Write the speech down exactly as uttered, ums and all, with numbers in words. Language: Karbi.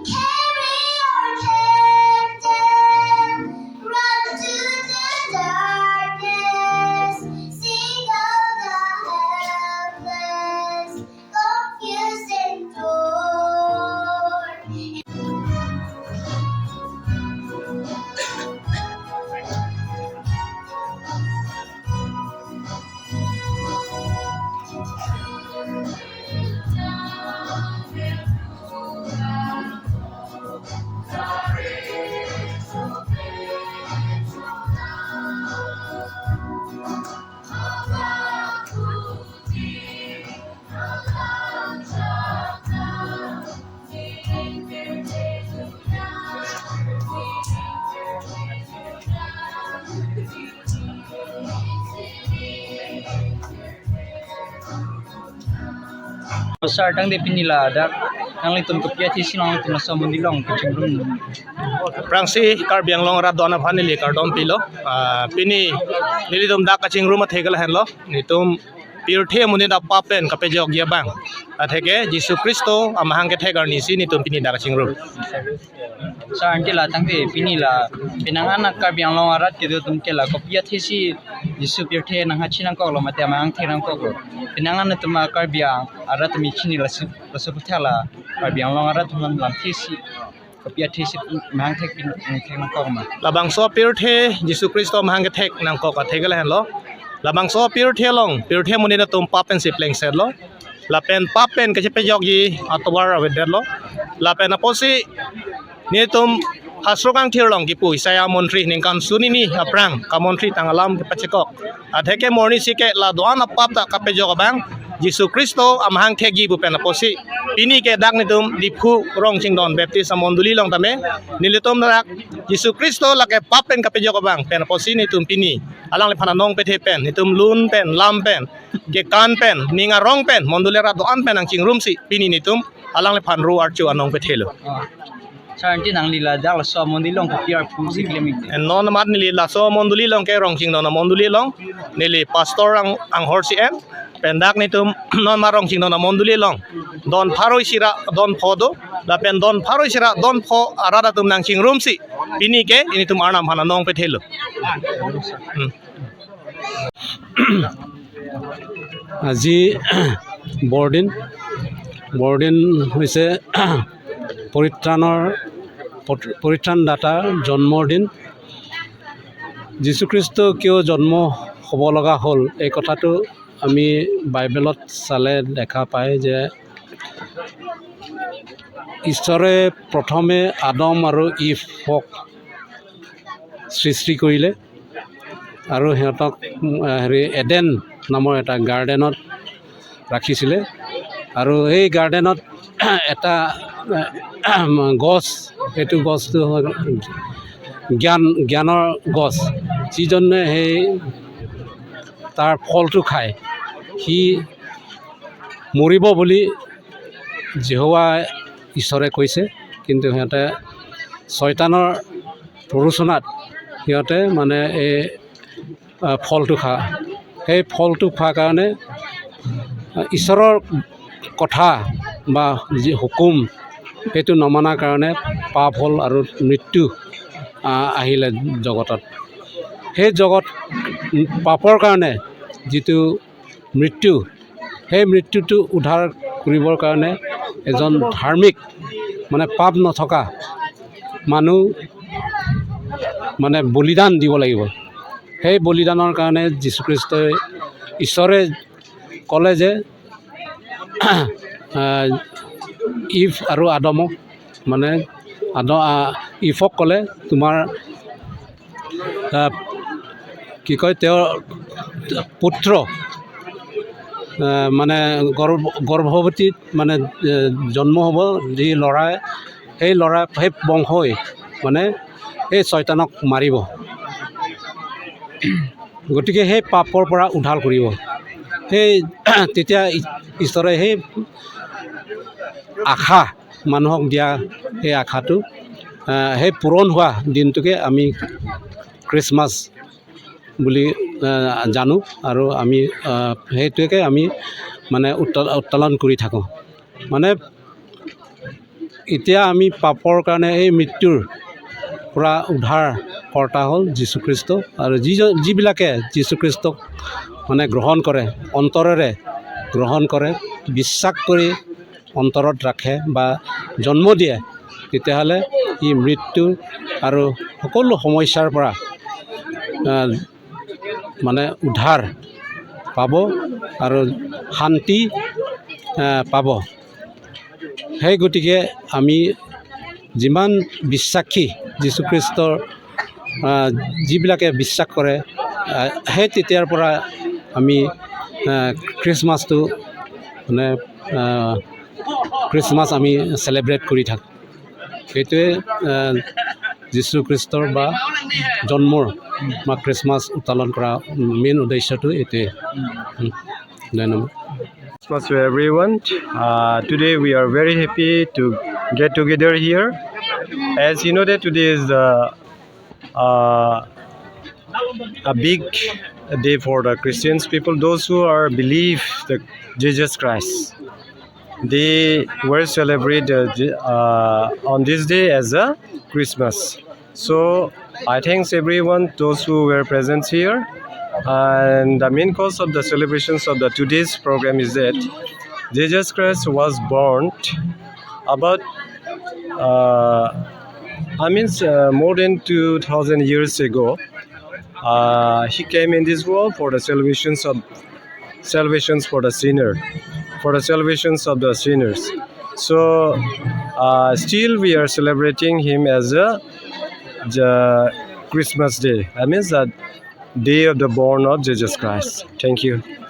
Carry your candle, run to the darkness, sing of the helpless, confused and torn. Sir, tangte pini ladak nanglitum kopi athesi nanglitum laso amondir along kachingrum? Aphrangsi Karbi Anglong arat do-an aphan neli kardom pilo. Ah, pini nelitum dak kachingrum athe ke lahenlo. Nelitum pirthe amonit apap pen kapejokji abang, atheke Jisu Khristo amahang kethek arnisi nelitum pini dak kachingrum. Sir, anke la tangte pini la penang an a Karbi Anglong arat kedo atum ke la kopi athesi Jisu pirthe nanghachi nangkoklo mate amahang thek nangkoklo? Penang an atum a Karbi Ang- arat atum chini laso, laso aputhak la Karbi Anglong arat atum lam thesi kopi athesi amahang thek pin, thek nangkok ma? Labangso pirthe Jisu Khristo amahang kethek nangkok atheke lahenlo. Labangso pirthe along pirthe amonit atum pap pensi plengsetlo. Lapen pap pen kachepejokji atovar avedetlo. Lapen apotsi nelitum Hastro Kangthir along kipu Isaiah amontri ningkan suri hini aphrang kamontri tang alam kepachekok, atheke mo arnisi ke la do-an apap ta kapejok abang Jisu Khristo amahang thekji pu pen apotsi pini ke dak nelitum Diphu Rongchingdon Baptist amondoli along tame nelitum dak Jisu Khristo lake pap pen kapejok abang pen apotsi nelitum pini alangliphan anong pethe pen nelitum lun pen lam pen kekan pen ning arong pen mondoli arat do-an pen nangchingrumsi pini nelitum alangliphan ro archo anong pethelo. Oh. Sir, anke nangli ladak laso amondir along kopi arphu si klem ik? Non amat neli laso amondoli along ke Rongchingdon amondoli along neli pastor ang, anghor si en. Pen dak nelitum non amat Rongchingdon amondoli along don pharo isi ra don pho do. Lapen don pharo isi ra don pho arat atum nangchingrumsi pini ke nelitum Arnam aphan anong pethelo. Hmm. আজি বৰদিন। বৰদিন হৈছে পৰিত্ৰাণৰ, পত-, পৰিত্ৰাণদাতাৰ জন্মৰ দিন। যীশুখ্ৰীষ্ট কিয় জন্ম হ'ব লগা হ'ল, এই কথাটো আমি বাইবেলত চালে দেখা পায় যে ঈশ্বৰে প্ৰথমে আদম আৰু ইভক সৃষ্টি কৰিলে আৰু সিহঁতক, উম, হেৰি, এডেন নামৰ এটা গাৰ্ডেনত ৰাখিছিলে। আৰু এই গাৰ্ডেনত এটা, উম, গছ, এইটো গছটো হ'ল জ্ঞান, জ্ঞানৰ গছ। যিজনে সেই তাৰ ফলটো খায়, সি মৰিব বুলি জিহোৱা ঈশ্বৰে কৈছে। কিন্তু সিহঁতে চয়তানৰ প্ৰৰোচনাত সিহঁতে মানে এই, আহ, ফলটো খা, সেই ফলটো খোৱাৰ কাৰণে, আহ, ঈশ্বৰৰ কথা বা যি হুকুম, সেইটো নমনাৰ কাৰণে পাপ হ'ল আৰু মৃত্যু, আহ, আহিলে জগতত। সেই জগত, পাপৰ কাৰণে যিটো মৃত্যু, সেই মৃত্যুটো উদ্ধাৰ কৰিবৰ কাৰণে এজন ধাৰ্মিক, মানে পাপ নথকা মানুহ মানে বলিদান দিব লাগিব। সেই বলিদানৰ কাৰণে যীশুখ্ৰীষ্টই, ঈশ্বৰে ক'লে যে আহ, ইভ আৰু আদমক, মানে আদ-, আহ, ইভক ক'লে তোমাৰ, আহ, কি কয়, তেওঁৰ পুত্ৰ, আহ, মানে গৰ্ভ-, গৰ্ভৱতীত মানে, আহ, জন্ম হ'ব যি ল'ৰাই, সেই ল'ৰা, সেই বংশই মানে এই চয়তানক মাৰিব। গতিকে সেই পাপৰ পৰা উদ্ধাৰ কৰিব। সেই তেতিয়া ইছ-, ঈশ্বৰে সেই আশা, মানুহক দিয়া সেই আশাটো, আহ, সেই পূৰণ হোৱা দিনটোকে আমি খ্ৰীষ্টমাছ বুলি, আহ, জানো আৰু আমি, আহ, সেইটোকে আমি মানে উত্ত-, উত্তোলন কৰি থাকোঁ। মানে এতিয়া আমি পাপৰ কাৰণে এই মৃত্যুৰ পৰা উদ্ধাৰ কৰ্তা হ'ল যীশুখ্ৰীষ্ট। আৰু যি, যিবিলাকে যীশুখ্ৰীষ্টক মানে গ্ৰহণ কৰে, অন্তৰেৰে গ্ৰহণ কৰে, বিশ্বাস কৰি অন্তৰত ৰাখে বা জন্ম দিয়ে, তেতিয়াহ'লে ই মৃত্যু আৰু সকলো সমস্যাৰ পৰা, আহ, মানে উদ্ধাৰ পাব আৰু শান্তি, আহ, পাব। সেই গতিকে আমি যিমান বিশ্বাসী যীশুখ্ৰীষ্টৰ, আহ, যিবিলাকে বিশ্বাস কৰে, আহ, সেই তেতিয়াৰ পৰা আমি, আহ, খ্ৰীষ্টমাছটো মানে, আহ, খ্ৰীষ্টমাছ আমি চেলিব্ৰেট কৰি থাকোঁ। এইটোৱে, আহ, যীশুখ্ৰীষ্টৰ বা জন্মৰ বা খ্ৰীষ্টমাছ উত্তোলন কৰা মেইন উদ্দেশ্যটো এইটোৱে। উম, ধন্যবাদ। Christmas to everyone. Uh, today we are very happy to get together here. As you know that today is the, uh, a big day for the Christians people, those who are believe the Jesus Christ. They were celebrate, uh, Je-, uh, on this day as a Christmas. So I thanks everyone, those who were present here. And the main cause of the celebrations of the today's program is that Jesus Christ was born about, uh, I mean, uh, more than two thousand years ago. Uh, he came in this world for the salvations of, salvations for the sinner, for the salvations of the sinners. So, uh, still we are celebrating him as a, the Christmas day. That means that day of the born of Jesus Christ. Thank you.